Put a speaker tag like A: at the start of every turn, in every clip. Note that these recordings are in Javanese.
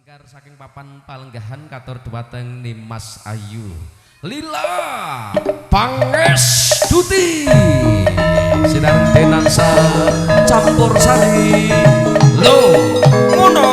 A: Lingkar saking papan palenggahan katur dhumateng Nimas Ayu Lila Pangestuti sinareng denansa campur sari lo ngono.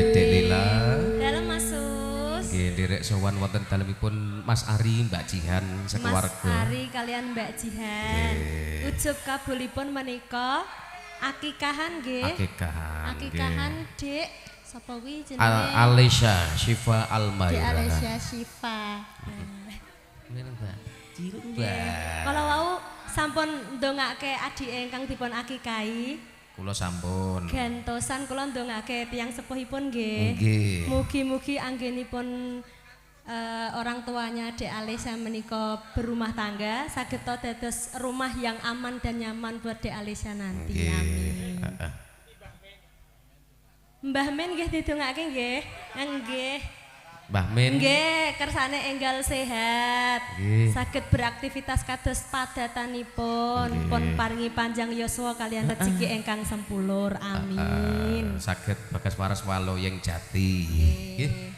A: Dek Lila.
B: Dalem Mas Sus.
A: Nggih, nderek sowan wonten dalemipun Mas Ari, Mbak Jihan sekeluarga.
B: Mas Ari kalian Mbak Jihan. Ujub kabulipun menika akikahan nggih.
A: Akikahan.
B: Akikahan Dik sapa kuwi jenenge?
A: Alesya Syifa
B: Dik
A: Almaira.
B: Alesya Syifa.
A: Mbak.
B: Nggih. Kala wau sampun ndongake adike ingkang dipun akikahi.
A: Kula sampun.
B: Gantosan kula ndongake tiyang sepuhipun nggih.
A: Nggih.
B: Mugi-mugi anggenipun orang tuanya Dek Alesya menika berumah tangga saged dados rumah yang aman dan nyaman buat Dek Alesya nanti. Amin.
A: Heeh.
B: Mbah Men nggih didongake nggih. Nggih.
A: Mbah Min.
B: Nggih, kersane enggal sehat.
A: Nggih.
B: Saged beraktivitas kados padatanipun, pun paringi panjang yuswa kalian rezeki ingkang sempulur. Amin.
A: Saged bagas waras waloyeng jati. Nggih.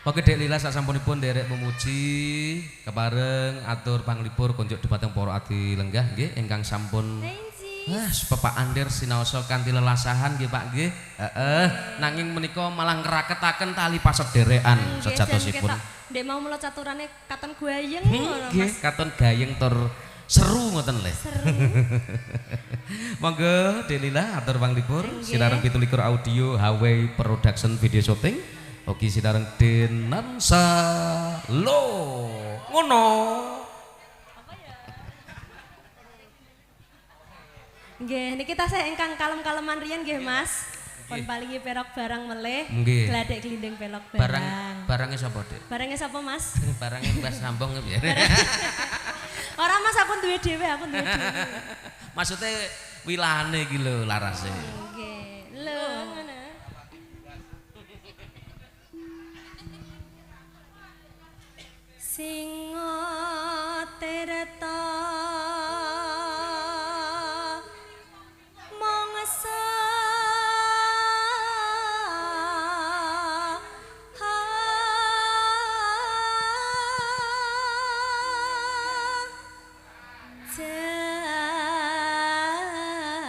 A: Monggo Dek Lila sasampunipun nderek memuji kepareng atur panglipur kunjuk dhumateng para adi lenggah nggih ingkang sampun ah, Bapak Andir sinaosa kanthi lelasahan nggih Pak nggih. Heeh, nanging menika malah ngraketaken tali pasederekan sejatosipun.
B: Ndek mau mula caturane katon gayeng ngono
A: Nggih,
B: Mas.
A: katon gayeng tur seru ngoten le.
B: Seru.
A: Monggo Dek Lila atur panglipur sinareng 27 audio Hawaii Production video shooting. Ugi sinareng Denansa Lo ngono.
B: Nggih, niki tasih ingkang kalem-kaleman riyen nggih Mas. Pun palingi perok barang melih,
A: Nggih.
B: gladek glinding pelok barang.
A: Barang barange sapa, Dek?
B: Barange sapa Mas?
A: Barange Mbah Sambong piye?
B: Ora Mas, aku duwe dhewe, aku duwe dhewe.
A: Maksudnya wilane iki lho larase.
B: Nggih. Lho ngono. Singa tirta mangsa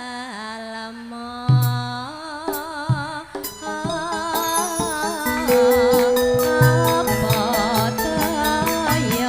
B: jalma apa daya.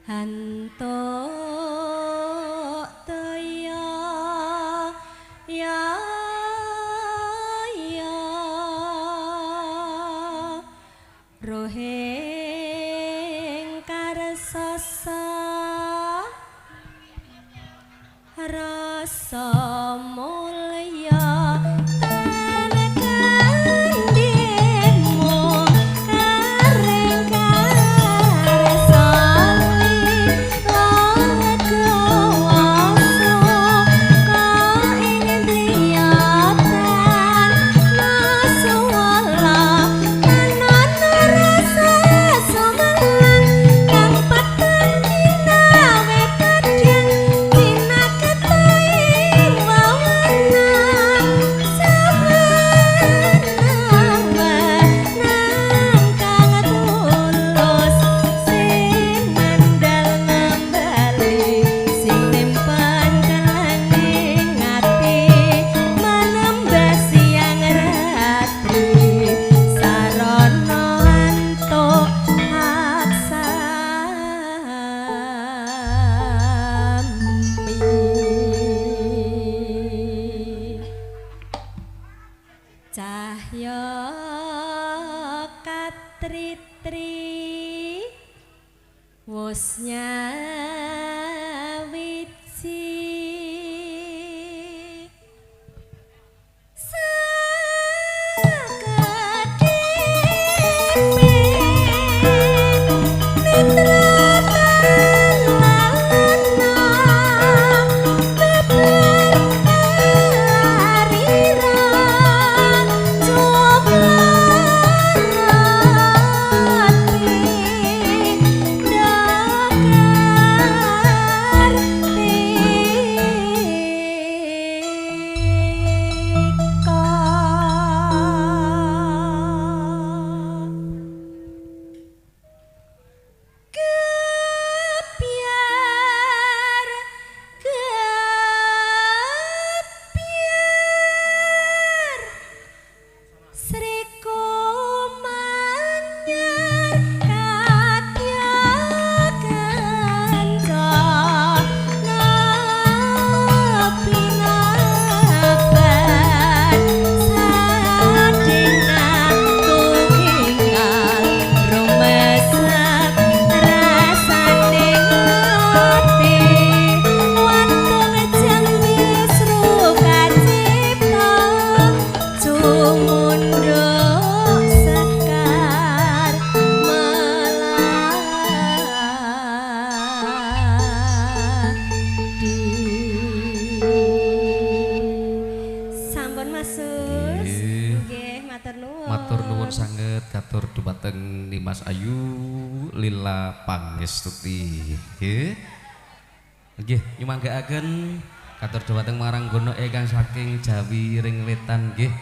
B: Hantuk toya ya ya rohing karsasa rasa mulya tan kandhemu kareng karsa cahya katritri wus nyawiji
A: Matur nuwun sanget katur dumateng Nimas Ayu Lila Pangestuti. Nggih. Nggih, nyumanggaaken katur dumateng maranggono ingkang saking Jawi Ring Wetan nggih.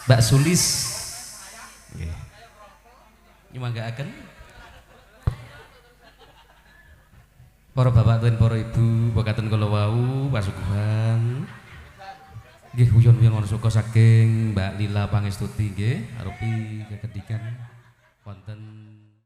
A: Mbak Sulis. Nggih. Nyumanggaaken para bapak lan para ibu bakaten kala wau pasuguhan. Nggih, uyon-uyon wonten suka saking Mbak Lila Pangestuti nggih, arupi kekendikan.